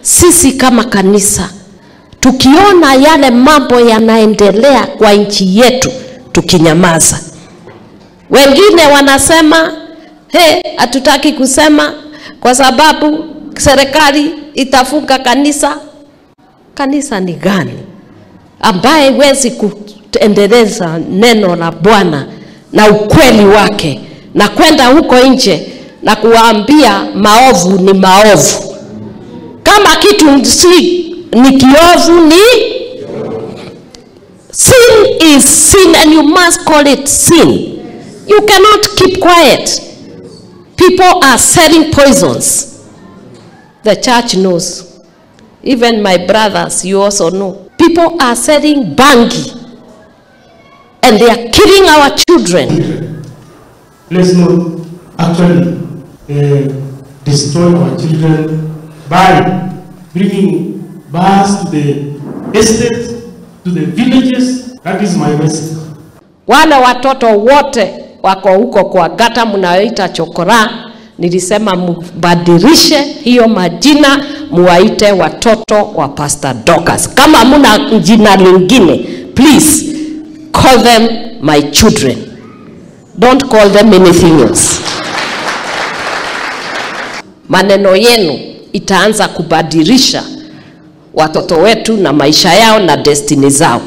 Sisi kama kanisa tukiona yale mambo yanaendelea kwa nchi yetu tukinyamaza. Wengine wanasema he, hatutaki kusema kwa sababu serikali itafunga kanisa. Kanisa ni gani ambaye haiwezi kuendeleza neno la Bwana na ukweli wake na kwenda huko nje na kuwaambia maovu ni maovu? Kama kitu si ni kiovu, ni sin is sin, and you must call it sin. You cannot keep quiet. People are selling poisons. The church knows. Even my brothers, you also know. People are selling bangi, and they are killing our children. Let's not actually destroy our children by bringing bars to the estate, to the villages. That is my message. Wale watoto wote wako huko kwa gata mnayoita chokora, nilisema mbadilishe hiyo majina, muwaite watoto wa Pastor Dorcas. Kama muna jina lingine, please call them my children. Don't call them anything else. Maneno yenu itaanza kubadilisha watoto wetu na maisha yao na destiny zao.